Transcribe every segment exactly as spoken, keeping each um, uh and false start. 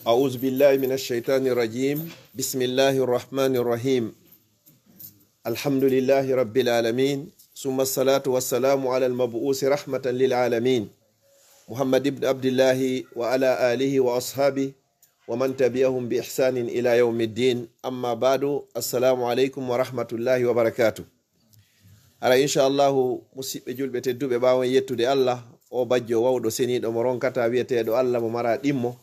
أعوذ بالله من الشيطان الرجيم. بسم الله الرحمن الرحيم. الحمد لله رب العالمين. ثم الصلاة والسلام على المبعوث رحمة للعالمين، محمد بن عبد الله وعلى آله وأصحابه ومن تبعهم بإحسان إلى يوم الدين. أما بعد. السلام عليكم ورحمة الله وبركاته. Hara, insha Allahu, musiɓɓe julɓe tedduɓe, ɓaawo en yettude Allah, o bajjo wawɗo seniiɗo mo ronkataa, wi'eteeɗo Allah mo maraa ɗimmo,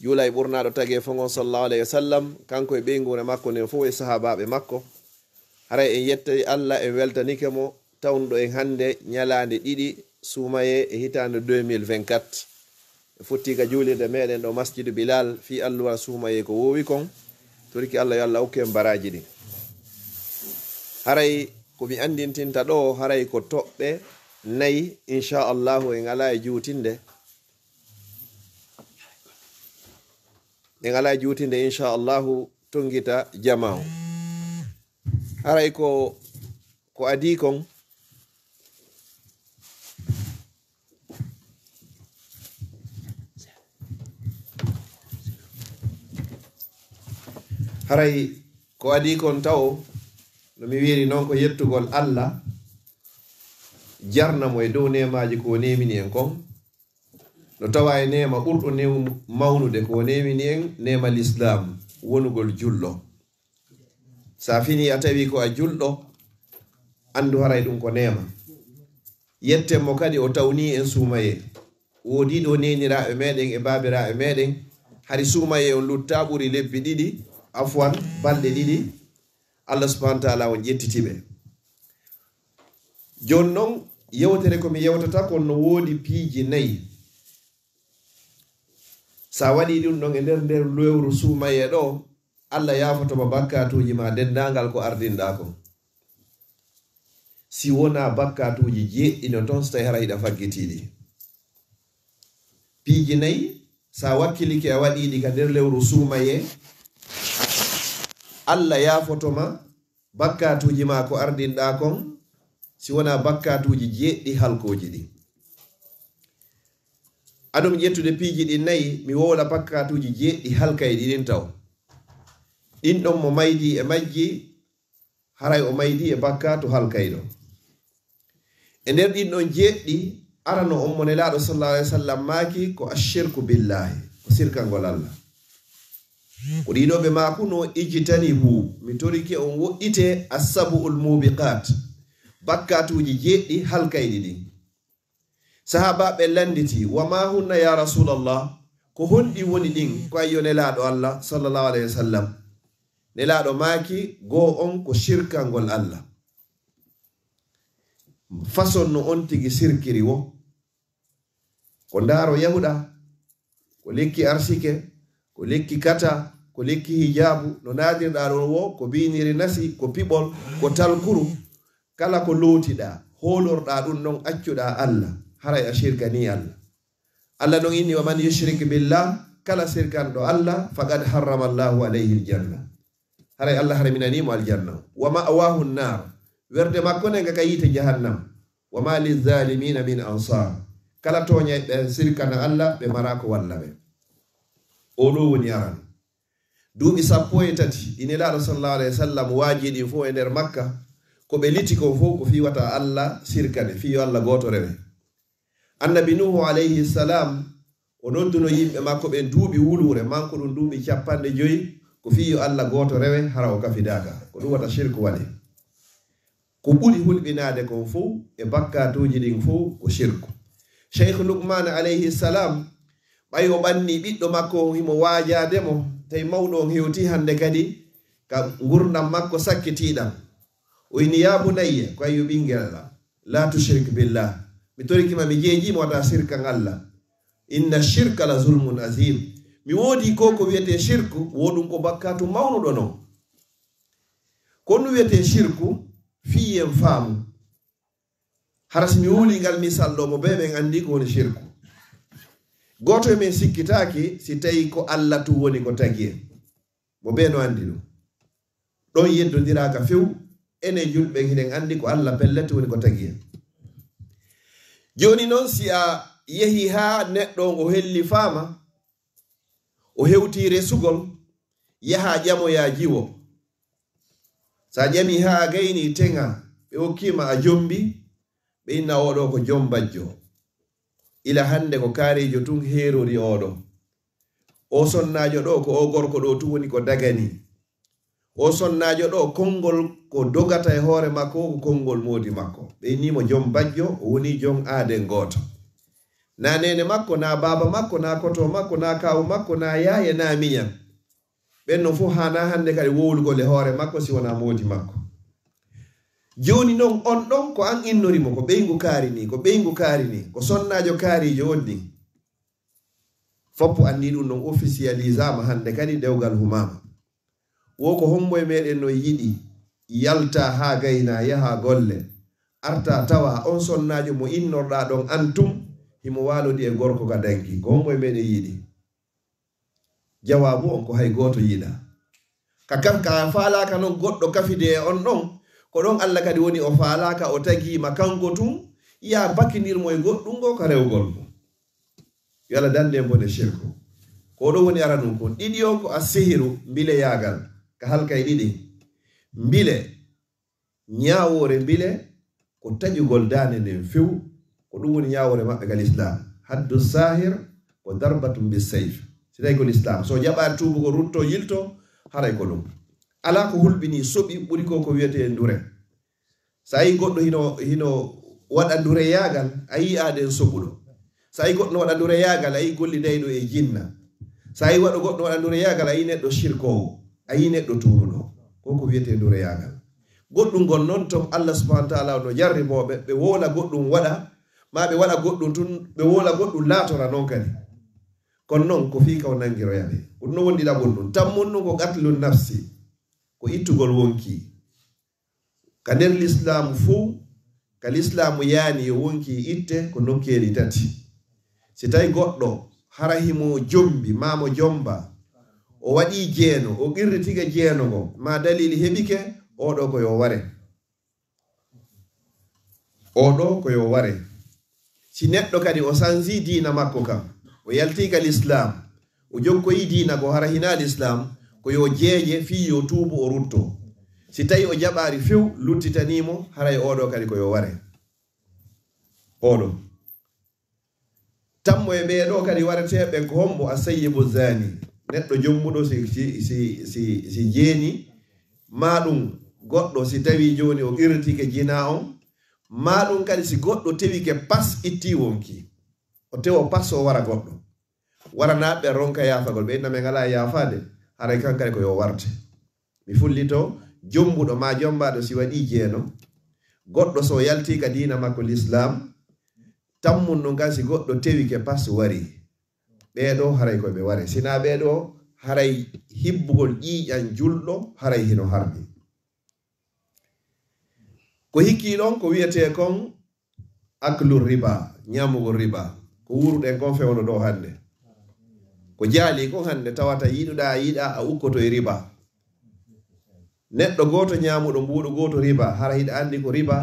juula e ɓurnaaɗo tageefo ngon, sallallahu alayhi wa sallam, kanko e ɓeynguure makko nden fow e sahaabaaɓe makko. Haray en yettay Allah, en weltanike mo, tawnuɗo en hannde ñalaande ɗiɗi suumayee e hitaande deux mille vingt-quatre. En fotti ka juulirde meɗen ɗo Masjidu Bilal, fii alluwal suumayee ko woowi kon. Toriki Allah, yo Allah okku en baraaji ɗin. Haray ko mi anndintinta ɗo, haray ko toɓɓe nayi, insha Allahu, en alaa e juutinde. En alaa e juutinde, insha Allahu, tonngita jamaa on. Haray ko, ko adii kon, haray ko adii kon tawo, no mi wi'iri non, ko yettugol Allah, jarna mo e dow neemaaji ko o neemini en kon. No tawa e neema ɓurɗo new-, mawnude ko o neemini en, neema Lislaam, wonugol julɗo. Sa fini a tawi ko a julɗo, anndu haray ɗum ko neema. Yetten mo kadi o tawni en suumayee. Woodii ɗo neeniraaɓe meɗen e baabiraaɓe meɗen, hari suumayee on luttaa ɓuri lebbi ɗiɗi, afwan, balɗe ɗiɗi, Allah subhanahu wa ta'ala on ƴettiti ɓe. Jooni non, yewtere ko mi yewtata kon no woodi piiji nayi. Sa waɗii ɗum ɗon e nder, nder lewru suumayee ɗo, Allah yaafoto ma bakkaatuuji ma denndaangal ko ardinɗaa kon. Si wonaa bakkaatuuji jeeɗiɗi no ton, so tawi hara hiɗa faggitiiɗi. Piiji nayi, sa wakkilike a waɗiiɗi ka nder lewru suumayee, Allah yaafoto ma bakkaatuuji maa ko ardinɗaa kon, si wonaa bakkaatuuji jeeɗiɗi halkooji ɗin. Adum ƴettude piiji ɗin nayi, mi wowla bakkaatuuji jeeɗiɗi halkayɗi ɗin taw. Ɗin ɗon mo maydii e majji, haray o maydii e bakkaatu halkayɗo. E nder ɗin ɗon jeeɗiɗi, arano on mo Nelaaɗo sallallahu alaihi wasallam maaki ko ashirku billahi, ko sirkangol Allah. Ko ɗiɗo ɓe maakuno, ijtanibu, mi torike on woɗɗite, assabu'ul mubiqat, bakkaatuuji jeeɗiɗi halkayɗi ɗin. Sahaabaaɓe lannditi, wa ma hunna ya Rasulallah, ko honɗi woni ɗin, ko ayyo Nelaaɗo Allah sallallahu alaihi wasallam? Nelaaɗo maaki, goo on ko sirkangol Allah. Façon no on tigi sirkiri wo, ko ndaaro yahuɗaa, ko lekki arsike, ko lekki kata, ko lekki hijaabu, no naadirɗaa ɗon wo, ko biiniri nasi, ko piɓol, ko talkuru, kala ko lootiɗaa, hoolorɗaa ɗum ɗon, accuɗaa Allah, haray a sirkanii Allah. Allah non inni, wa man yushrik billah, kala sirkanɗo Allah, faqad harrama Allahu alayhi aljanna. Haray Allah harminanii mo aljanna. Wa ma'wahu nnar. Werde makko nden ka yiite jahannam. Wa ma lizzalimina min ansar. Kala tooñayɓe sirkana Allah, ɓe maraa ko walla ɓe. O ɗo woni aran. Duuɓi sappo e tati, ɗi Nelaaɗo sallallahu alayhi wa sallam waajii ɗin fow e nder Makka, ko ɓe liti kon fow ko fii wata Allah sirkane, fii yo Allah gooto rewe. Annabi Nuuhu alayhi salam, o nodduno yimɓe makko ɓen duuɓi wuluure, manko ɗum duuɓi cappanɗe jowi, ko fii yo Allah gooto rewe, hara o kafidaaka. Ko ɗum wata shirku waɗe. Ko ɓuri hulɓinaade kon fow e bakkaatuuji ɗin fow ko shirku. Sheikh Luqman alayhi salam, ɓay o ɓanni ɓiɗɗo makko on himo waajaade mo, tawi mawɗo on hewti hannde kadi ka ngurndan makko sakkitiiɗan. O inni, "Ya bunayya," ko ayyo ɓinngel la, "la tushrik billah." Mi toriki ma, mi jeejii ma, wata sirkan Allah. "Inna shirka la zulmun azim." Mi woodi ko, ko wiyetee shirku, wo ɗum ko bakkaatu mawnuɗo non. Ko ɗum wiyetee shirku, fii en faamu. Hara si mi wuli ngal misal ɗo, mo bee men anndi ko woni shirku. Gooto e men sikkitaaki si tawi ko Allah tun woni ko tagi en. Mo bee no anndi ɗum. Ɗon yeddondiraa ka few, enen julɓe hiɗen anndi ko Allah pellet woni ko tagi en. Jooni non, si a yehi haa neɗɗo on o hellifaama, O hewtii resugol, yahaa ƴamoyaa jiwo. So a ƴamii haa a gaynii teŋaa, ɓe okkii ma a jombii, ɓe inna oo ɗoo ko jombajjo. Ila hannde ko kaariijo tun heerori oo ɗoo. Oo sonnaajo ɗoo, ko oo gorko ɗoo tun woni ko daganii. Oo sonnaajo ɗoo, konngol ko dogata e hoore makko, ko konngol moodi makko. Ɓe innii mo jombajjo, o wonii jom aaden gooto. Naa neene makko, naa baaba makko, naa koto makko, naa kaawu makko, naa yaaye, naa miñan. Ɓen non fof haanaa hannde kadi wowlugol e hoore makko si wonaa moodi makko. Jooni non, on ɗon ko an innori mo, ko ɓeyngu kaari nii, ko ɓeyngu kaari nii, ko sonnaajo kaariijo on nii. Foppu anndi ɗum ɗon officialisaama hannde kadi dewgal humaama. Wo ko hombo e meɗen no yiɗi yalta haa gayna, yaha golle, arta tawa on sonnaajo mo innorɗaa ɗon an tun, himo waalodi e gorko ka danki? Ko hombo e meɗen yiɗi? Jawaabu on ko hay gooto yiɗaa. Ka kan, ka faalaaka non goɗɗo kafide e on ɗon, ko ɗon Alla kadi woni o faalaaka, o tagii ma kanko tun, yaa bakindir mo e goɗɗum goo ka rewgol mo. Yo Alla dande en bone shirku. Ko ɗo woni aranun kon. Ɗiɗi on ko assihiru, mbileyaagal, ka halkay ɗiɗi. Mbile, ñaawoore mbile, ko taƴugol daande nden few, ko ɗum woni ñaawoore maɓɓe ka lislaam. Haddu sahir ko darbatun bi sayf. Si tawi ko lislaam, so jaɓaari tuubugol, rutto, yilto, haray ko ɗum. Alaa ko hulɓinii, soɓi, ɓuri ko ko wiyetee ndure. So a yii goɗɗo hino, hino waɗa ndureyaagal, a yii aaden soɓuɗo. So a yii goɗɗo no waɗa ndureyaagal, a yii gollidayɗo e jinna. So a yii waɗo goɗɗo waɗa ndureyaagal, a yii neɗɗo shirkoowo, a yii neɗɗo tuunuɗo. Ko ko wiyetee ndureyaagal. Goɗɗum ngol non ton, Allah subhanahu wa ta'ala no jarriboo ɓe, ɓe wowla goɗɗum waɗa, maa ɓe waɗa goɗɗum tun, ɓe wowla goɗɗum laatora non kadi. Kono non ko fii ka o nangiroya ɓe. Ko ɗum no wondi ɗaɓol ɗum. Tammun ɗum ko qatlun nafsi, ko ittugol wonkii. Ka nder lislaamu fuu, ka lislaamu yaani yo wonkii itte, ko nokkeeli tati. Si tawi goɗɗo hara himo jombi, maa mo jomba, o waɗii jeeno, o qirritike jeeno ngo, maa dalili heɓike, oo ɗoo ko yo ware. Oo ɗoo ko yo ware. Si neɗɗo kadi o sansi diina makko kan, o yaltii ka lislaam, o jokkoyi diina ko hara hinaa lislaam, ko yo jeeje fii yo tuubu, o rutto. Si tawi o jaɓaari few, luttitanii mo, haray oo ɗoo kadi ko yo ware. Oo ɗoo. Tammo e ɓee ɗoo kadi waretee ɓen ko hombo? A sayyibu zani, neɗɗo jombuɗo si, si, si, si, si jeeni, maa ɗum goɗɗo si tawi jooni o qirritike jinaa on, maa ɗum kadi si goɗɗo tewike pas, itti wonkii. O tewo pas, o wara goɗɗo. Waranaa ɓe ronka yaafagol, ɓe inna men alaa yaafaade, haray kan kadi ko yo warte. Mi fullito, jombuɗo maa jombaaɗo si waɗii jeeno, goɗɗo so yaltii ka diina makko lislaam, tammun ɗum kan si goɗɗo tewike pas wari. Ɓee ɗoo haray ko ɓe ware. Sinaa ɓee ɗoo, haray hibbugol ƴiiƴan julɗo, haray hino harmi. Ko hikkii ɗon, ko wi'etee kon aklu riba, ñaamugol riba. Ko wuuruɗen kon fewndo ɗoo hannde. Ko jaalii kon hannde, tawata yiɗuɗaa, a yiɗaa, a ukkoto e riba. Neɗɗo gooto ñaamuɗo mbuuɗu gooto riba, hara hiɗa anndi ko riba?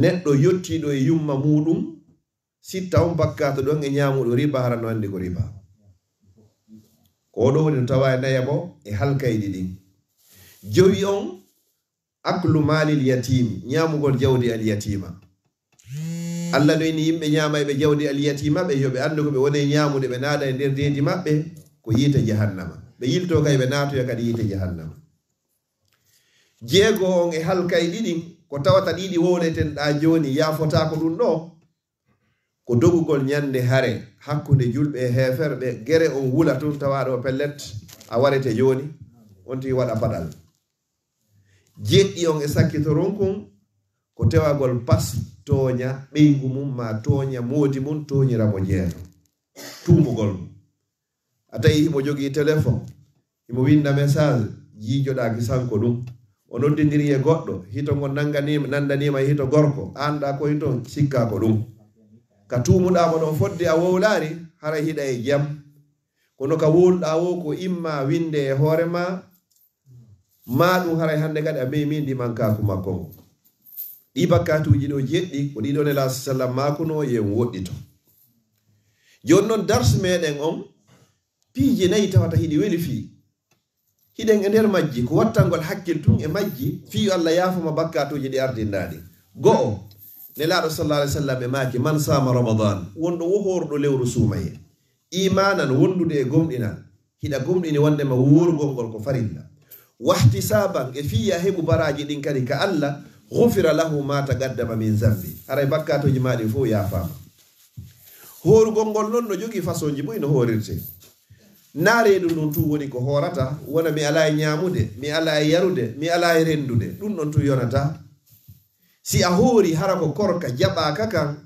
Neɗɗo yottiiɗo e yumma muuɗum, sitta on bakkaatu ɗon e ñaamuɗo riba, hara no anndi ko riba. Ko ɗoo woni no tawaa e nayaɓo e halkayɗi ɗin. Jowi on, aklu maalil yatiimi, ñaamugol jawdi al yatiima. Allah no inni yimɓe ñaamayɓe jawdi al yatiima ɓe, yo ɓe anndu ko ɓe woni e ñaamude, ɓe naada e nder deedi maɓɓe ko yiite jahannama. Ɓe yiltoo kay, ɓe naatoya kadi yiite jahannama. Jeego on e halkayɗi ɗin, ko tawata ɗiɗi wowleten ɗaa jooni, yaafotaako ɗum ɗoo. Ko dogugol ñande hare hakkunde julɓe e heeferɓe, gere on wula tun, tawaa ɗoo pellet, a warete jooni, on tigi waɗa paɗal. Jeɗɗi on e sakkitoron kun, ko tewagol pas, tooña ɓeyngu mum, maa tooña moodi mum, tooñira mo jeeno. Tuumugol mo. A tawi himo jogii telefon, himo winda message, jiijoɗaa kisan ko ɗum. O noddindiri e goɗɗo, hito ngo nanganiima, nandaniima e hito gorko, a anndaa ko hito, sikkaa ko ɗum. Ka tuumuɗaa mo ɗon fodde a wowlaari, haray hiɗa e jam. Kono ka wowluɗaa woo ko imma winde e hoore maa, maa ɗum haray hannde kadi a memii ndimankaaku makko ngu. Ɗii bakkaatuuji ɗoo jeɗɗi, ko ɗii ɗoo Nelaaɗo sallam maakunoo, yo en woɗɗito. Jooni non, darsu meɗen on, Piiji nayi tawata hiɗi weli fii. Hiɗen e nder majji, ko wattangol hakkil tun e majji, fii yo Allah yaafo ma bakkaatuuji ɗi ardinɗaa ɗin. Go'o, Nelaaɗo sallallahu alaihi wasallam e maaki, "Man saama Ramadan", wonɗo wo hooruɗo lewru suumayee, "iimaanan", wondude e gomɗinal, hiɗa gomɗini wonndema wuurugol ngol ko farilla, "wahtisaaban", e fii yo a heɓu baraaji ɗin kadi ka Allah, "ghufira lahu ma taqaddama min zambi", haray bakkaatuuji maa ɗin fow yaafaama. Hoorugol ngol non no jogii fasonji buy no hoorirtee. Naa reedu ndun tun woni ko hoorata, wona mi alaa e ñaamude, mi alaa e yarude, mi alaa e renndude. Ɗun ɗon tun yonataa. Si a hoori hara ko korka jaɓaaka kan,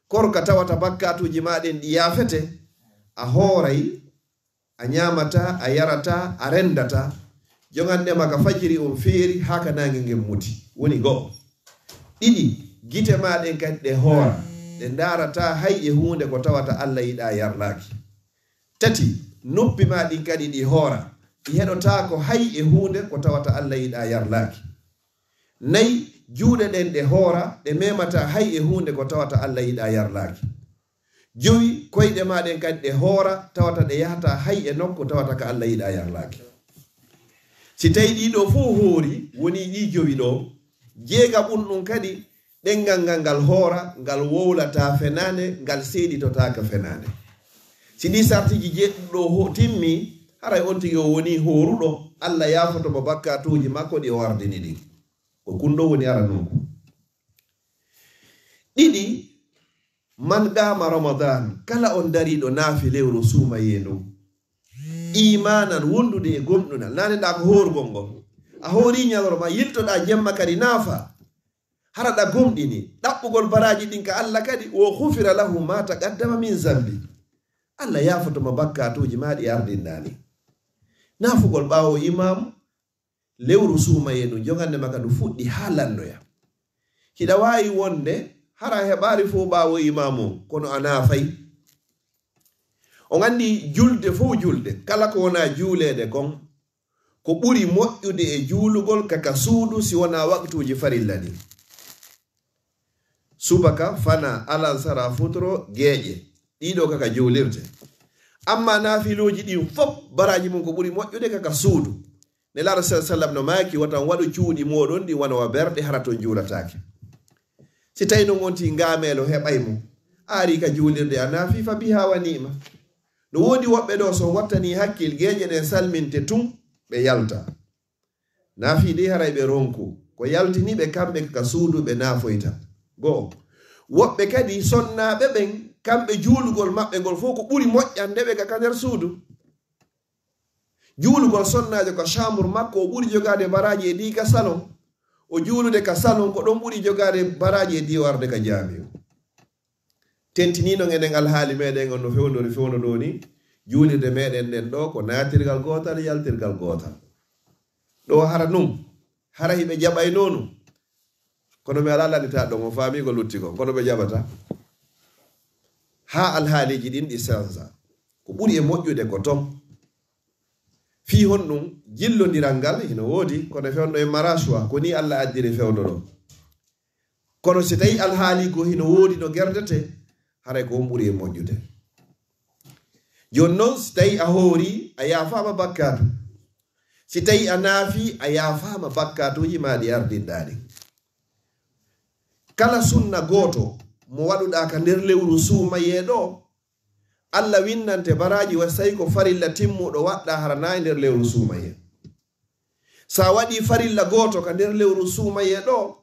korka tawata bakkaatuuji maa ɗin ɗi yaafete, a hooray, a ñaamataa, a yarataa, a renndataa. Jogannde ma ka fajiri on feeri haa ka naange ngen muti. Woni go'o. Ɗiɗi, gite maa ɗen kadi ɗe hoora, ɗe ndaarataa hay e huunde ko tawata Alla yiɗaa yarlaaki. Tati, noppi maa ɗin kadi ɗi hoora, ɗi heɗotaako hay e huunde ko tawata Alla yiɗaa yarlaaki. Nayi, juuɗe ɗen ɗe hoora, ɗe memataa hay e huunde ko tawata Alla yiɗaa yarlaaki. Jowi, koyɗe maa ɗen kadi ɗe hoora, tawata ɗe yahataa hay e nokku tawata ka Alla yiɗaa yarlaaki. Si tawii ɗii ɗoo fow hoori, wonii ɗii jowi ɗoo, jeegaɓun ɗun kadi, ɗenngal ngal ngal hoora, ngal wowlataa fenaande, ngal seeditotaaka fenaande. Si ɗii sartiiji jeeɗiɗi ɗoo ho-, timmii, haray on tigi o wonii hooruɗo, Alla yaafoto mo bakkaatuuji makko ɗi o ardini ɗin. Ko kun ɗoo woni aranooku. Ɗiɗi, man qaama Ramadan, kala on dariiɗo naafi lewru suumayee ndun, iimaanan, wondude e gomɗinal, naane ndaa ko hoorugol ngol. A hoorii ñalorma, yiltoɗaa jemma kadi naafa. Hara ɗa gomɗini, ɗaɓɓugol baraaji ɗin ka Alla kadi, wo ghufira lahu ma taqaddama min zambi. Alla yaafoto ma bakkaatuuji maa ɗi ardinɗaa ɗin. Naafugol ɓaawo imaamu, lewru suumayee ndun, jogannde ma ka ndu fuɗɗi haa lannoya. Hiɗa waawi wonde hara a heɓaali fow ɓaawo imaamu on, kono a naafay. On anndi julde fow julde, kala ko wonaa juuleede kon, ko ɓuri moƴƴude e juulugol ka ka suudu si wonaa waqtuuji farilla ɗin. Subaka, fana, alansara, futuro, geeƴe. Ɗii ɗoo ka ka juulirte. Ammaa naafilooji ɗin fow, baraaji mun ko ɓuri moƴƴude ka ka suudu. Nelaaɗo sallallaahu alayhi wa sallam no maaki, "Wota on waɗu cuuɗi mooɗon ɗin wano wa berɗe, hara ton juulataake." Si tawii non on tigi ngaameelo heɓay mo, a arii ka juulirde a naafii, fa biha wa ni'ma. No woodi woɓɓe ɗoo, so on wattanii hakkil, geeƴe ɗen salminte tun, ɓe yalta. Naafii dey haray ɓe ronku. Ko yaltini ɓe kamɓe ka suudu ɓe naafoyta. Go'o. Woɓɓe kadi sonnaaɓe ɓen, kamɓe juulugol maɓɓe ngol fow ko ɓuri moƴƴande ɓe ka ka nder suudu. Juulugol sonnaajo ka chambre makko, o ɓuri jogaade baraaji e ɗi ka salon. O juulude ka salon, ko ɗon ɓuri jogaade baraaji e ɗi o arde ka jaamiu. Tentiniino enen alhaali meɗen on no fewndori fewndo ɗoo ni, juulirde meɗen nden ɗoo ko naatirgal gootal, yaltirgal gootal. Ɗoo hara nun, hara hiɓe jaɓaynoo nun. Kono mi alaa lannditaaɗo mo faamii ko lutti kon, kono ɓe jaɓataa. Haa alhaaliiji ɗin ɗi sansa. Ko ɓuri e moƴƴude ko ton. Fii honɗun jillondiral ngal hino woodi, kono e fewndo e maraswa, ko nii Alla addiri fewndo ɗoo. Kono si tawii alhaali goo hino woodi no gerdetee, haray ko on ɓuri e moƴƴude. Jooni non, si tawii a hoorii, a yaafaama bakkaatu. Si tawii a naafii, a yaafaama bakkaatuuji maa ɗi ardinɗaa ɗin. Kala sunna gooto mo waɗuɗaa ka nder lewru suumayee ɗoo, Alla winnante baraaji wa si tawii ko farilla timmuɗo waɗɗaa hara naa e nder lewru suumayee. Si a waɗii farilla gooto ka nder lewru suumayee ɗoo,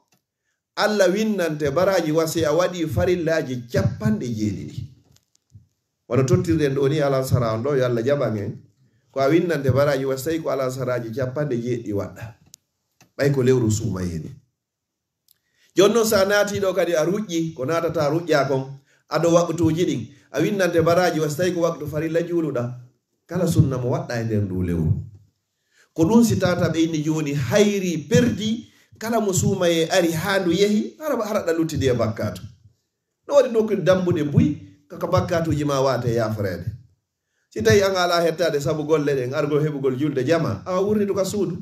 Alla winnante baraaji wa si a waɗii farillaaji capanɗe jeeɗiɗi. Wano tottirɗen ɗoo ni alansara on ɗoo, yo Alla jaɓan en. Ko a winnante baraaji wa si tawii ko alansaraaji capanɗe jeeɗiɗi waɗɗaa. Ɓay ko lewru suumayee ni. Jooni non, si a naatii ɗoo kadi, a ruƴƴii, ko naatataa ruƴƴaa kon, ado waqtuuji ɗin, a winnante baraaji wa si tawii ko waqtu farilla juuluɗaa. Kala sunna mo waɗɗaa e nder nduu lewru. Ko ɗun si tawata ɓe inni jooni hayri, perdi, kala mo suumayee ari haa ndu yehi, hara, hara ɗa luttidi e bakkaatu. No woodi nokkuuje dambuɗe buy, ka, ka bakkaatuuji maa waatee yaaforeede. Si tawii an a alaa hettaade sabu golle ɗen, argol heɓugol julde jamaa, awa wurnitu ka suudu.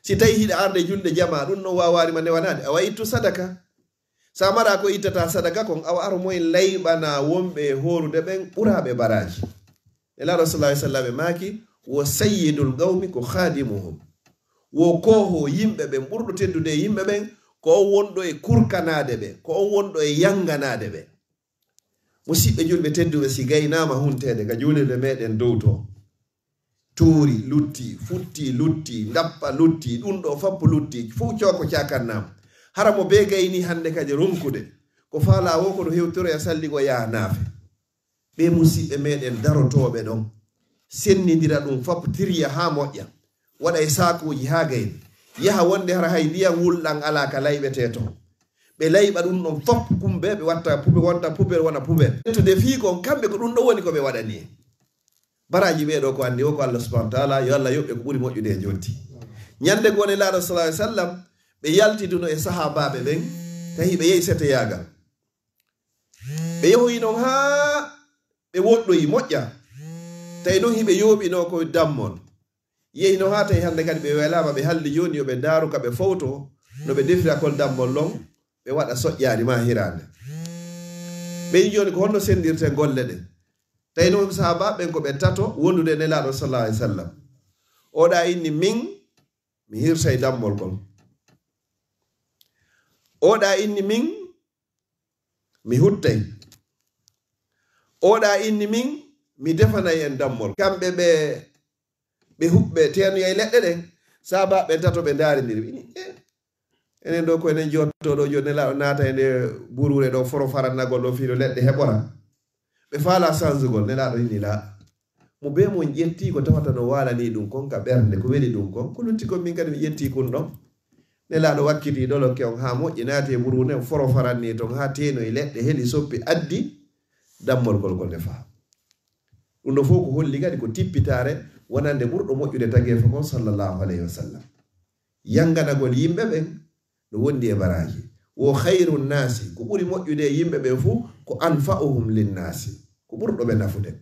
Si tawii hiɗa arde julde jamaa, ɗun non waawaali ma newanaade, awa ittu sadaka. Si a maraa ko ittataa sadaka kon, awa aro moyen layɓanaa wonɓe e hoorude ɓen ɓuraaɓe baraaji. Nelaaɗo sallallahu alaihi wasallam maaki, "Wo sayyidul qawmi ko khadimuhum." Wo koohoo yimɓe ɓen, ɓurɗo teddude e yimɓe ɓen, ko on wonɗo e kurkanaade ɓe, ko on wonɗo e yanganaade ɓe. Musidɓe julɓe tedduɓe, si gaynaama hunteede ka juulirde meɗen dow to, tuuri lutti, futti lutti, ndappa lutti, ɗum ɗo fappu lutti, fow cooko caakannaama. Hara mo bee gayni hannde kadi ronkude, ko faalaa woo ko no hewtoroya salligo yaha naafe. Ɓee musiɓɓe meɗen darotooɓe ɗon, sennindira ɗum fappu tiriya haa moƴƴa, waɗa e saakuuji haa gayni, yaha wonde hara hay ndiyan wulɗan alaa ka layɓetee ton. Ɓe layɓa ɗum ɗon fappu kumbe, ɓe watta pube, wonta pube, wona pube. Ɓettude fii kon, kamɓe ko ɗum ɗon woni ko ɓe waɗani en. Baraaji ɓee ɗoo ko anndi o ko Allah subhanahu wa taala, yo Allah yoɓ ɓe ko ɓuri moƴƴude e njonti. Ñande goo Nelaaɗo sallallahu alaihi wasallam, ɓe yaltiduno e sahaabaaɓe ɓen, tawi ɓe yehi seteyaagal. Ɓe yehoyi non haa ɓe woɗɗoyi moƴƴa. Tawi non hiɓe yooɓinoo ko dammol. Yehi non haa tawi hannde kadi ɓe welaama, ɓe halli jooni yo ɓe ndaaru ka ɓe fowto, no ɓe defira kol dammol non, ɓe waɗa soƴƴaari maa hiraande. Ɓe wi'i jooni ko honno senndirten golle ɗen? Tawi non sahaabaaɓe ɓen ko ɓe tato wondude e Nelaaɗo sallallahu alaihi wasallam. Oɗa inni min, mi hirsay dammol ngol. Oɗa inni min, mi huttay. Oɗa inni min, mi defanay en dammol. Kamɓe ɓe, ɓe huɓɓe teenoyay leɗɗe ɗen, sahaabaaɓe ɓen tato ɓe ndaarindiri. Ɓe inni, "Eh, enen ɗoo ko enen jotto ɗoo, jooni Nelaaɗo naata e nde buruure ɗoo, foro farannagol ɗoo, fii no leɗɗe heɓora." Ɓe faalaa sansugol, Nelaaɗo inni, "Laa." Mo bee mon ƴetti ko tawata no waalanii ɗum kon ka ɓernde, ko weli ɗum kon, ko lutti kon min kadi mi ƴetti kun ɗon. Nelaaɗo wakkiti ɗolokke on haa moƴƴi, naati e buruune on, foro faranni ton haa teenoyi leɗɗe, heli soppi, addi dammol ngol ko ndefa. Ɗum ɗo fof ko holli kadi ko tippitaare wonande ɓurɗo moƴƴude tageefo kon, sallallahu alayhi wa sallam. Yanganagol yimɓe ɓen no wondi e baraaji. Wo khayru nnaasi, ko ɓuri moƴƴude e yimɓe ɓen fof, ko anfa'uhum linnaasi, ko ɓurɗo ɓe nafude.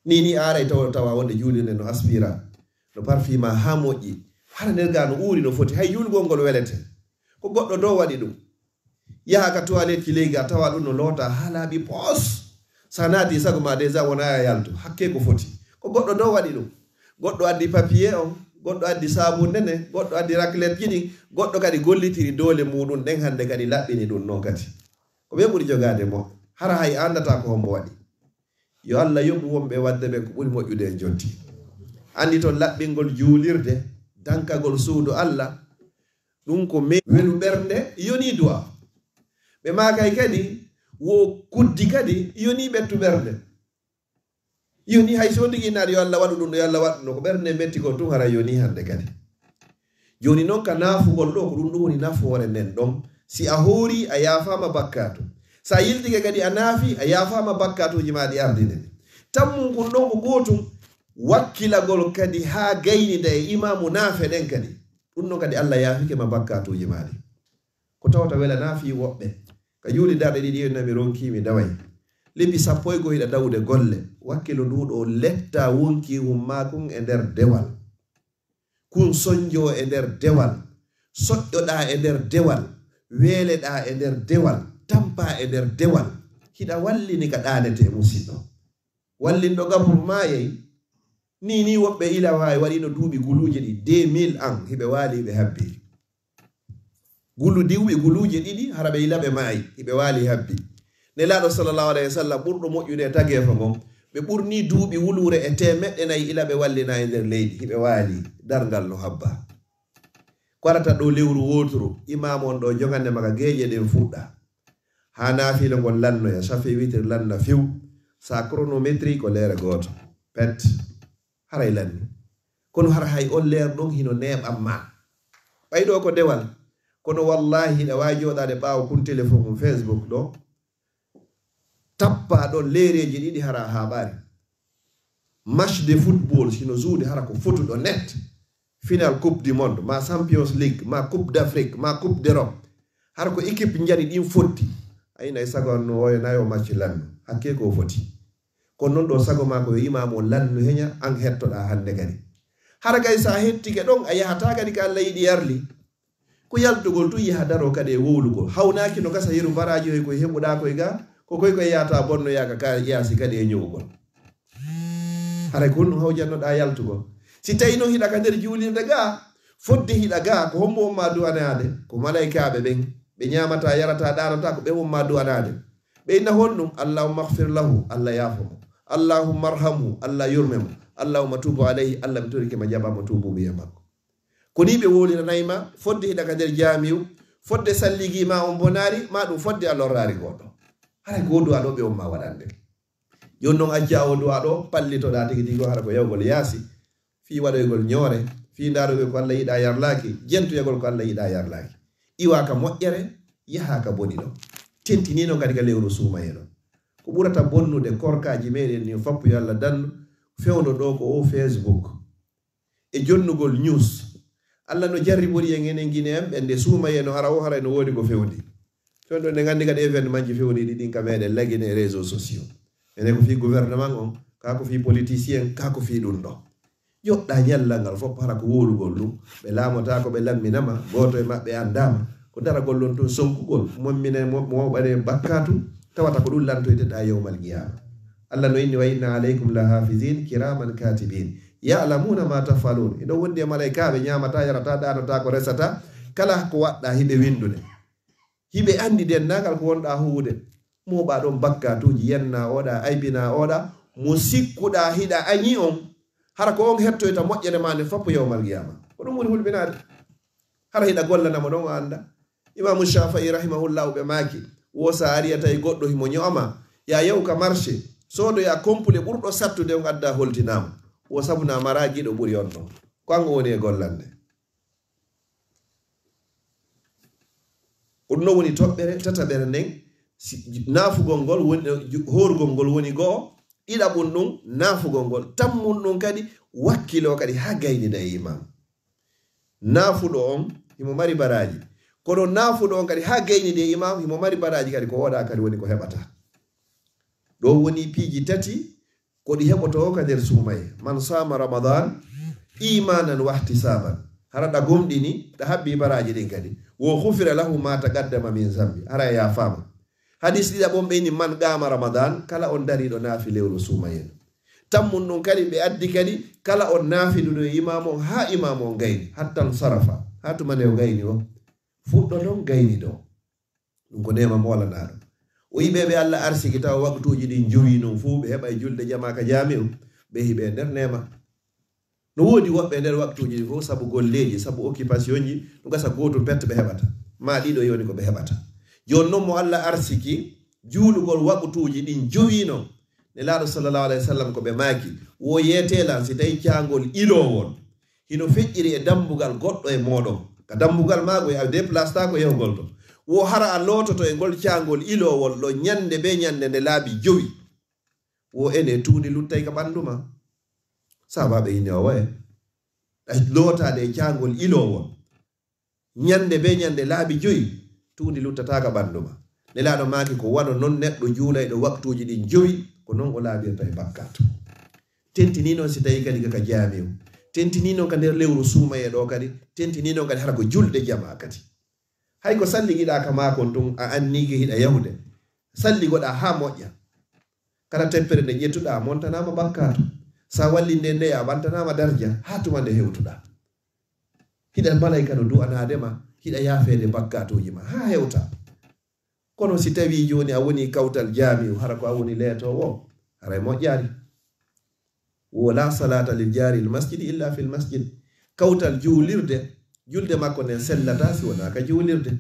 Ni, ni a aray tawa, tawa wonde juulirde no aspira, no parfima haa moƴƴi. Hara nder ga no uuri no foti, hay juulgol ngol welete. Ko goɗɗo do waɗi ɗum. Yaha ka toilette ki ley ga, tawa ɗum no loota haa laaɓi pos. Sa naati sago ma déjà wona a yaltu, hakke ko foti. Ko goɗɗo do waɗi ɗum. Goɗɗo addi papier on, goɗɗo addi sabunde nden, goɗɗo addi raclette ji ɗin, goɗɗo kadi gollitiri doole muɗum ɗen hande kadi laɓɓini ɗum non kadi. Ko ɓe ɓuri jogaade mo, hara hay a anndataa ko hombo waɗi. Yo Allah yoɓu wonɓe waɗde ɓen ko ɓuri moƴƴude e jonti. Anndi ton laɓɓingol juulirde, dankagol suudu Allah, ɗum ko me-, welu ɓernde, yoni du'a. Ɓe maakay kadi, wo kuddi kadi, yoni ɓettu ɓernde. Yoni hay so wonde innaade yo Allah waɗu ɗum ɗo, yo Allah waɗu ɗum ɗo, ko ɓernde metti kon tun hara yoni hande kadi. Jooni non ka naafugol ɗo, ko ɗum ɗum woni nafoore nden ɗon. Si a hoori, a yaafaama bakkaatu. Sa yiltike kadi a naafi, a yaafaama bakkaatuuji ma ɗi ardini. Tammun kun ɗon ko gootum, wakkilagol kadi haa gaynida e imaamu naafe ɗen kadi. Ɗum ɗon kadi Allah yaafike ma bakkaatuuji ma ɗi. Ko tawata welanaa fii woɓɓe. Ka juuli darɗe ɗiɗi en nami ronki mi daway. Lebbi sappo e go'o hiɗa dawude golle. Wakkilu ndu ɗo letta wonki hun maa kun e nder dewal. Kun sonjoo e nder dewal. Soƴƴoɗaa e nder dewal. Weeleɗaa e nder dewal. Tampaa e nder dewal. Hiɗa wallini ka ɗaanete, musiɗɗo. Wallinɗo gaburu maayay. Ni, ni woɓɓe ila waawi waɗino duuɓi guluuje ɗiɗi, deux mille an, hiɓe waali, hiɓe habbi. Gulu diwɓe guluuje ɗiɗi, hara ɓe ila ɓe maayi, hiɓe waali habbi. Nelaaɗo sallallahu alayhi wa sallam ɓurɗo moƴƴude e tageefo ngon, ɓe ɓurni duuɓi wuluure e teemeɗɗe nayi ila ɓe wallina e nder leydi, hiɓe waali, darngal no habba. Ko arata ɗo lewru wooturu, imaamu on ɗo jogande maka geeƴe ɗen fuɗɗa. Haa naafila ngon lannoya, safi witir lanna few. Sa chronométrie ko leere gooto. Pet. Haray lanni. Kono hara hay on leer ɗon hino neeɓan ma. Ɓay ɗo ko dewal. Kono wallahi hiɗa waawi jooɗaade ɓaawo kun téléphone kun Facebook ɗo. Tappaa ɗon leereeji ɗiɗi hara a haaɓaali. Match de football, sino juuɗe hara ko fotuɗo net. Final Coupe du Monde, ma Champions League, ma Coupe d'Afrique, ma Coupe d'Europe. Hara ko équipe njani ɗin fotti. A ina e sago an no oyo nayo match lannu. Hakke ko foti. Kono non ɗo sago ma ko yo imaamu on lannu heña, an hettoɗaa hannde kadi. Hara kay sa hettike ɗon, a yahataa kadi ka Allah yiɗi yarli. Ko yaltugol tun yaha daroo kadi e wowlugol. Hawnaaki no gasa yeru baraaji hoy koy heɓuɗaa koy ga, ko koy koy yahata bonnoyaa ka ka yaasi kadi e ñu'ugol. Haray ko honɗum hawjannoɗaa yaltugol? Si tawii non hiɗa ka nder juulirde gaa, fodde hiɗa gaa, ko hombo wonmaa du'anaade? Ko malaykaaɓe ɓen. Ɓe ñaamataa, yarataa, ɗaanotaa, ko ɓe wonmaa du'anaade. Ɓe inna honɗum? "Allahumma ighfir lahu", Allah yaafo mo. "Allahumma arhamhu", Allah yurme mo. "Allahumma tubu alayhi", Allah mi torike ma jaɓaa mo tuubuubiyee makko. Ko nii ɓe wowliranay ma, fodde hiɗa ka nder jaamiu, fodde salligii ma on bonaari, maa ɗum fodde a lorraari goɗɗo. Haray ko du'aa ɗoo ɓe wonmaa waɗande. Jooni non, accaa oo du'aa ɗoo, pallitoɗaa tigi tigi, hara ko yahugol yaasi, fii waɗoygol ñoore, fii ndaarugol ko Alla yiɗaa yarlaaki, jentoyagol ko Alla yiɗaa yarlaaki. Iwaa ka moƴƴere, yahaa ka boni ɗon. Tentinii non kadi ka lewru suumayee ɗon. Ko ɓurata bonnude korkaaji meɗen ɗin fop, yo Alla dandu, fewndo ɗoo ko oo Facebook. E jonnugol news. Alla no jarribori en enen Guinéen ɓen, nde suumayee no ara o, haray no woodi ko fewndi. Fewndo, nde nganndi kadi événement ji fewniiɗi ɗin ka meɗen, la Guinée, réseaux sociaux. Enen ko fii gouvernement on, kaa ko fii politicien, kaa ko fii ɗum ɗoo. Yoɗɗaa ñallal ngal fof, hara ko wowlugol ɗum. Ɓe laamotaako, ɓe lamminama, gooto e maɓɓe anndaama. Ko daragol ɗon tun sonkugol, mommina mo, mo waɗe bakkaatu, tawata ko ɗum lantoyteɗaa yawmal qiyaama. Alla no inni: "Wa inna alaykum la hafizin kiraman katibin, ya'lamuna ma taf'alun." Hiɗon wondi e malaykaaɓe ñaamataa, yarataa, ɗaanotaa, ko resataa, kala ko waɗɗaa hiɓe winndude. Hiɓe anndi denndaangal ko wonɗaa huuwude. Mooɓaa ɗon bakkaatuuji, yennaa oɗaa, aybinaa oɗaa, mo sikkuɗaa hiɗa añi on, hara ko on hettoyta moƴƴere maa nden fof yawmal qiyaama. Ko ɗum woni hulɓinaade. Hara hiɗa gollana mo ɗon, o anndaa. Imaamu Shaafi'i rahimahullahu ɓe maaki, wo sa ari a tawi goɗɗo himo ño'ama, ya yahu ka marché, soodoya complet ɓurɗo sattude on adda holtinaa mo. Wo sabu na maraa giɗo ɓuri on ɗon. Ko an o woni e gollande. Ko ɗum ɗon woni toɓɓere tataɓere nden, si, naafugol ngol woni, ju-, hoorugol ngol woni go'o, ɗiɗaɓun ɗum, naafugol ngol, tammun ɗum kadi, wakkiloo kadi haa gaynida e imaam. Naafuɗo on, himo mari baraaji. Kono naafuɗo on kadi, haa gaynida e imaam, himo mari baraaji kadi, ko oɗa kadi woni ko heɓata. Ɗo woni piiji tati, ko ɗi heɓotoo ka nder suumayee. "Man saama Ramadan imanan wa ihtisaban." Hara ɗa gomɗini, ɗa habbi baraaji ɗin kadi. "Wo ghufira lahu ma taqaddama min zambi." Hara a yaafaama. Hadis ɗiɗaɓo on ɓe inni, "Man qaama Ramadan," kala on dariiɗo naafi lewru suumayee. Tammun ɗum kadi ɓe addi kadi, kala on naafiduɗo e imaamu on, haa imaamu on gayni, hatta nsarafa, haa tuma nde o gayni o, fuɗɗo ɗon gayni ɗo. Ɗum ko neema moolanaaɗo. O yiɓe ɓe Alla arsiki tawa waqtuuji ɗin jowi non fow ɓe heɓa e julde jamaa ka jaami'u, ɓe hiɓe nder neema. No woodi woɓɓe nder waqtuuji ɗin fow, sabu golleeji, sabu occupation ji, ɗum gasa gootum pet ɓe heɓata. Maa ɗiɗo yoni ko ɓe heɓata. Jooni non mo Alla arsiki juulugol waqtuuji ɗin jowi non, Nelaaɗo sallallahu alayhi wa sallam ko ɓe maaki, wo yeetee lan si tawi caangol iloowol hino feƴƴiri e dambugal goɗɗo e mooɗon. Ka dambugal maagol, a déplacetaako yahugol to. Wo hara a loototo e ngol caangol iloowol ɗo ñande be ñande nde laabi jowi. Wo ene tuundi luttay ka ɓandu ma. Sahaabaaɓe inni, "Awa e, a lootaade e caangol iloowol ñande be ñande laabi jowi, tuundi luttataa ka ɓandu ma." Nelaaɗo maaki, "Ko wano non neɗɗo juulayɗo waqtuuji ɗin jowi, ko non o laaɓirta e bakkaatu." Tentinii non si tawii kadi ka, ka jaami'u. Tentinii non ka nder lewru suumayee ɗo kadi. Tentinii non kadi hara ko julde jamaa kadi. Hay ko salligiɗaa ka maakon tun, a anniike hiɗa yahude. Salligoɗaa haa moƴƴa. Kala teppere nde ƴettuɗaa, a montanaama bakkaatu. Sa wallinde nde, a ɓantanaama darja, haa tuma nde hewtuɗaa. Hiɗa malaykano du'anaade ma, hiɗa yaafeede bakkaatuuji ma, haa hewta. Kono si tawii jooni a wonii kawtal jaami'u, hara ko a woni leetoowo, haray moƴƴaali. Wo laa salaata li jaaril masjidi illa fil masjid. Kawtal juulirde, julde makko nden sellataa si wonaa ka juulirde.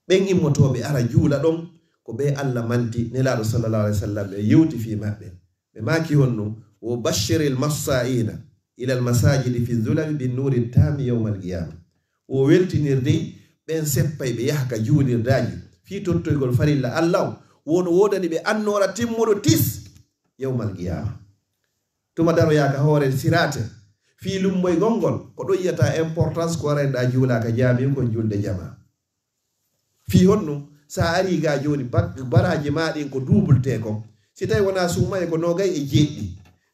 Ɓen immotooɓe ara juula ɗon, ko ɓe Alla manti, Nelaaɗo sallallahu alayhi wa sallam, ɓe yewti fii maɓɓe. Ɓe maaki honno, "Wo bashshiril massaa'iina ilal masaajidi fi zulami bin nuuri taami yawmal qiyaama." Wo weltinir dey ɓen seppay ɓe yaha ka juulirdaaji fii tottoygol farilla Alla on, wo no woodani ɓe annoora timmuɗo tis yawmal qiyaama. Tuma daroyaa ka hoore siraate, fii lumboygol ngol, ko ɗon yi'ataa importance ko arayɗaa juulaa ka jaami'u kon julde jamaa. Fii honno, sa arii gaa jooni, bak-, baraaji maa ɗin ko duubultee kon. Si tawii wonaa suumayee ko noogay e jeeɗiɗi.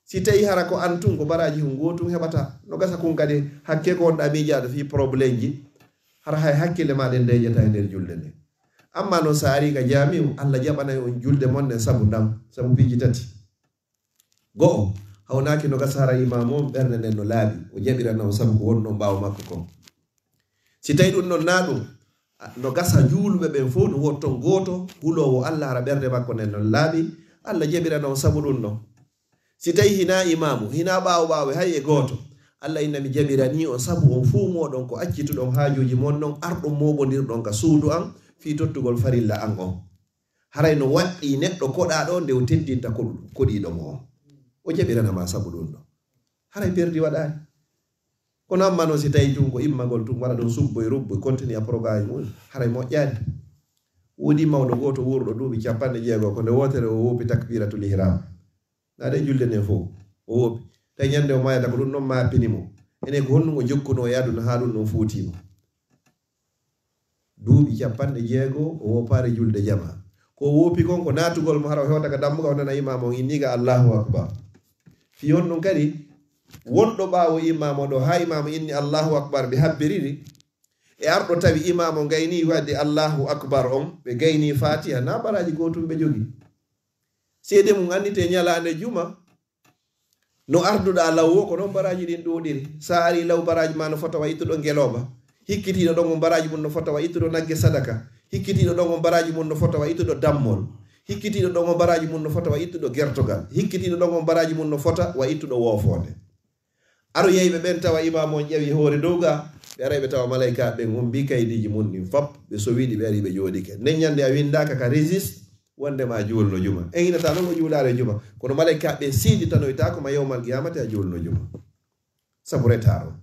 Si tawii hara ko an tun, ko baraaji hun gootun heɓataa. No gasa kun kadi, hakkee ko wonɗaa miijaaɗo fii problème ji. Hara hay hakkille maa ɗen deeƴataa e nder julde nden. Ammaa non sa arii ka jaami'u, Alla jaɓanay on julde mon nden sabu ndam, sabu piiji tati. Go'o, hawnaaki no gasa hara imaamu on ɓernde nden no laaɓi, o jaɓirana on sabu ko wonno ɓaawo makko kon. Si tawi ɗun non naa ɗun, a, no gasa juuluɓe ɓen fow no wotton gooto, huloowo Alla hara ɓernde makko nden no laaɓi, Alla jaɓirana on sabu ɗun non. Si tawi hinaa imaamu, hinaa ɓaawo ɓaawo hay e gooto, Alla inna mi jaɓiranii on sabu on fow mooɗon ko accituɗon haajuuji mon non, arɗon mooɓondirɗon ka suudu an fii tottugol farilla an on. Haray no waɗɗii neɗɗo koɗaaɗo nde o teddinta koɗu-, koɗiiɗo mo on. O jaɓirana ma sabu ɗun ɗon. Haray perdi waɗaali. Kono amma non si tawi tun ko immagol tun, waɗa ɗon subbo e rubbo e continue a programme mun, haray moƴƴaali. Woodi mawɗo gooto wuuruɗo duuɓi capanɗe jeego, ko nde wootere o woopi takbiratul ihram. Naa ɗe julde nden fow, o woopi. Tawi ñande o maayata ko ɗun non maapini mo. Enen ko honɗun o jokkunoo e aduna haa ɗun non fuutii mo? Duuɓi capanɗe jeego o woopaali julde jamaa. Ko o woopi kon ko naatugol mo hara o hewta ka dammugal o nana imaamu on inni ga Allahu Akbar. Fii honɗun kadi wonɗo ɓaawo imaamu on ɗoo haa imaamu inni Allahu Akbar ɓe habbiriri, e arɗo tawi imaamu on gaynii waɗde Allahu Akbar on, ɓe gaynii Faatiha, naa baraaji gootun ɓe jogii. Seede mun annditee ñalaande juma, no arduɗaa law woo, ko non baraaji ɗin ɗuuɗiri. Sa arii law, baraaji maa no fota wa ittuɗo ngelooba. Hikkitiiɗo ɗon on, baraaji mun no fota wa ittuɗo nagge sadaka. Hikkitiiɗo ɗon on, baraaji mun no fota wa ittuɗo dammol. Hikkitiiɗo ɗon on, baraaji mun no fota wa ittuɗo gertogal. Hikkitiiɗo ɗon on, baraaji mun no fota wa ittuɗo woofoonde. Aroyayɓe ɓen tawa imaamu on ƴawi hoore dow ga, ɓe aray ɓe tawa malaykaaɓe ɓen umbii kaydiiji mun ɗin fop, ɓe sowiɗi, ɓe arii ɓe jooɗike. Nden ñande a winndaaka ka registre, wonde ma juulno juma. En inata non o juulaare juma. Kono malaykaaɓe ɓen siiditanoytaako ma yawmal qiyaamati a juulno juma. Sabu retard on.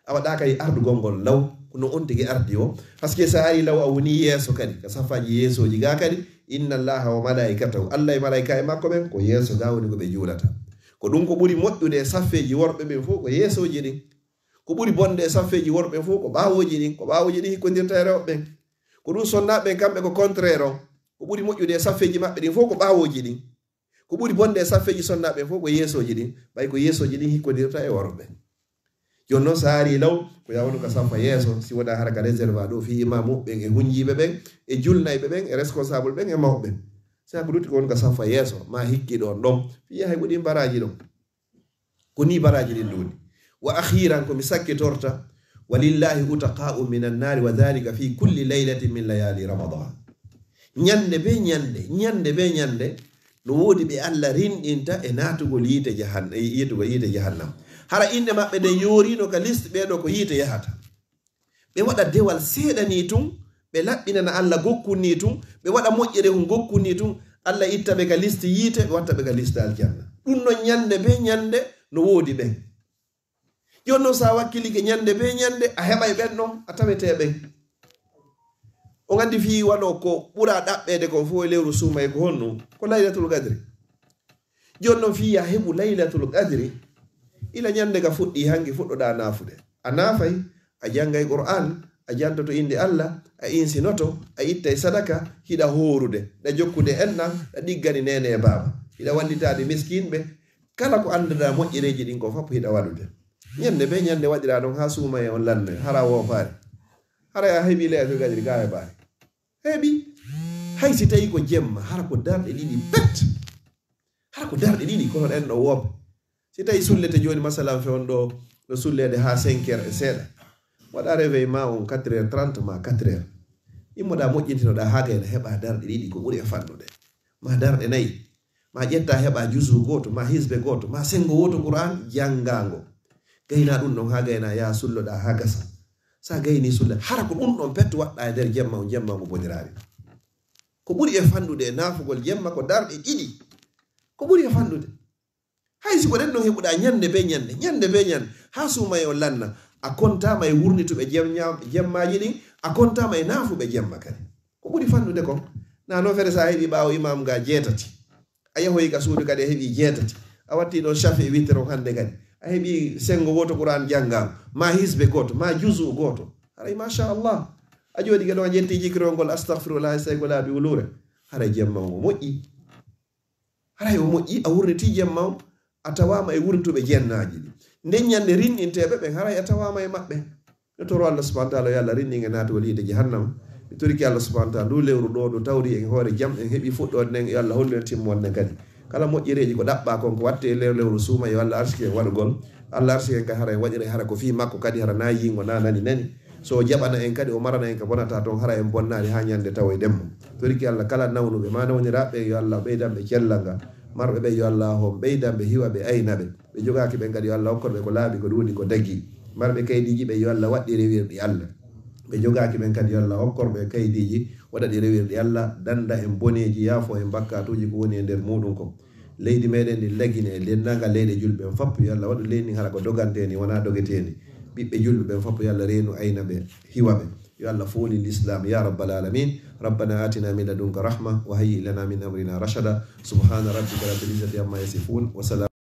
A waɗaaka e ardugol ngol law, no on tigi ardi o. Parce que sa arii law a wonii yeeso kadi, ka safaaji yeesooji ga kadi, inna Allaha wa malaikatahu. Alla e malaykaaɓe makko ɓen, ko yeeso ga woni ko ɓe juulata. Ko ɗun ko ɓuri moƴƴude e saffeeji worɓe ɓen fow, ko yeesooji ɗin. Ko ɓuri bonde e saffeeji worɓe ɓen fow, ko ɓaawooji ɗin. Ko ɓaawooji ɗin hikkondirta e rewɓe ɓen. Ko ɗun sonnaaɓe ɓen kamɓe ko contraire on. Ko ɓuri moƴƴude e saffeeji maɓɓe ɗin fow, ko ɓaawooji ɗin. Ko ɓuri bonde e saffeeji sonnaaɓe ɓen fow ko yeesooji ɗin, ɓay ko yeesooji ɗin hikkondirta e worɓe. Jooni non, sa arii law, ko yaa wonu ka saffa yeeso, si wonaa hara ka réserve ɗoo fii imaamu ɓen e hunjiiɓe ɓen, e julnayɓe ɓen, e responsable ɓen, e mawɓe ɓen. Sa ko lutti ko wonu ka saffa yeeso, maa hikki ɗon ɗon, fii yahay ko ɗin baraaji ɗon. Ko nii baraaji ɗin ɗuuɗi. Wa akhiran, ko mi sakkitorta, walillahi utaqa'u minan nari, wa dhalika fi kulli laylatin min layali Ramadan. Ñande be ñande, ñande be ñande, no woodi ɓe Alla rinɗinta e naatugol yiite jahan-, e yiitugol yiite jahannama. Hara inɗe maɓɓe ɗen yooriino ka liste ɓee ɗoo ko yiite yahata. Ɓe waɗa dewal seeɗa nii tun, ɓe laɓɓinana Alla gokkun nii tun, ɓe waɗa moƴƴere hun gokkun nii tun, Alla itta ɓe ka liste yiite, watta ɓe ka liste aljanna. Ɗun non ñande be ñande no woodi ɓen. Jooni non, sa wakkilike ñande be ñande, a heɓay ɓen non, a tawete ɓen. On anndi fii wano ko ɓura ɗaɓɓeede kon fow e lewru suumayee ko honɗun? Ko Laylatul Qadri. Jooni non, fii a heɓu Laylatul Qadri, ila ñande ka fuɗɗii hanki fuɗɗoɗaa naafude. A naafay, a janngay Qur'aan, a jantoto innde Alla, a insinoto, a ittay sadaka, hiɗa hoorude, ɗa jokkude enɗan, ɗa ɗiggani neene e baaba, hiɗa wallitaade miskinɓe, kala ko annduɗaa moƴƴereeji ɗin ko fop hiɗa waɗude. Ñande be ñande waɗiraa ɗon haa suumayee on lannoy, hara woopaali. Hara a heɓii Laylatul Qadri gaa heɓaali. Heɓii. Hay si tawii ko jemma, hara ko darɗe ɗiɗi pet. Hara ko darɗe ɗiɗi, kono ɗen ɗo woopa. Si tawii sullete jooni, masalan, fe on ɗo, ɗo sulleede haa cinq heures e seeɗa. Waɗa réveil maa on quatre heures trente maa quatre heures. Immoɗaa moƴƴintinoɗaa haa gayna heɓaa darɗe ɗiɗi, ko ɓuri e fanɗude. Maa darɗe nayi. Maa ƴettaa heɓaa juzu gooto, maa hisbe gooto, maa senngo wooto Qur'aan janngaango. Gaynaa ɗun ɗon haa gaynaa, yaa sulloɗaa haa gasa. Sa gaynii sulle, hara ko ɗun ɗon pet waɗɗaa e nder jemma on, jemma on boniraari. Ko ɓuri e fanɗude e naafugol jemma ko darɗe ɗiɗi. Ko ɓuri e fanɗude. Hay si ko ɗen ɗon heɓuɗaa ñande be ñande, ñande be ñande, haa suumayee on lanna, a kontaama e wurnituɓe jem-, ñaam-, jemmaaji ɗin, a kontaama e naafuɓe jemma kadi. Ko ɓuri fanɗude kon, naa non fere sa heɓii ɓaawo imaam ga jeetati, a yahoyi ka suudu kadi a heɓii jeetati, a wattii ɗon shafi e wittere on hannde kadi, a heɓii senngo wooto Qur'aan janngaango, maa hisbe gooto, maa juzu gooto, haray machallah, a jooɗike ɗon a ƴettii jikirol ngol, astahfirullah, e tawi ko laabi wuluure, haray jemma on o moƴƴi. Haray o moƴƴi, a wurnitii jemma on, a tawaama e wurnituɓe jennaaji ɗin. Nden ñande rinɗinteeɓe ɓen, haray a tawaama e maɓɓe. Mi toro Allah subhanahu wa ta'ala, yo Allah rinɗin en naatugol yiite jahannama. Mi torike Allah subhanahu wa ta'ala, nduu lewru ɗoo, ndu tawri en hoore jam, en heɓii fuɗɗoode nden, yo Allah hollu en timmoode nden kadi. Kala moƴƴereeji ko ɗaɓɓaa kon, ko waɗtee e lewru suuma, yo Alla arsike en waɗugol. Alla arsike en kadi hara en waɗira hara ko fii makko kadi, hara na yiingo, na nani nani. So o jaɓana en kadi, o marana en ka bonata ton, hara en bonnaali haa ñande tawoyɗen mo. Toriki Alla kala nawnuɓe, ma nawniraaɓe, yo Alla ɓeydan ɓe cellal ngal. Marɓe ɓe, yo Alla on ɓeydan ɓe, hiwa ɓe, ayna ɓe. Ɓe jogaaki ɓen kadi, yo Alla okkor ɓe ko laaɓi, ko ɗuuɗi, ko dagi. Marɓe kaydiiji ɓe, yo Alla waɗɗi rewirɗi Alla. Ɓe jogaaki ɓen kadi, yo Alla okkor ɓe kaydiiji, waɗa ɗi rewirɗi Alla, danda en boneeji, yaafo en bakkaatuuji ko woni e nder muuɗum kon. Leydi meɗen ndin lagine e denndaangal leyɗe julɓe ɓen fop, yo Alla waɗu leydi ndin hara ko dogantee ndi, wonaa dogetee ndi. Ɓiɓɓe julɓe ɓen fop, yo Alla reenu ayna ɓe, hiwa ɓe. Yo Alla fooli Lislaam, ya rabbal aalamiin. ربنا آتنا من لدنك رحمة وهيئ لنا من أمرنا رشدا. سبحان ربك رب العزة عما يصفون. وسلام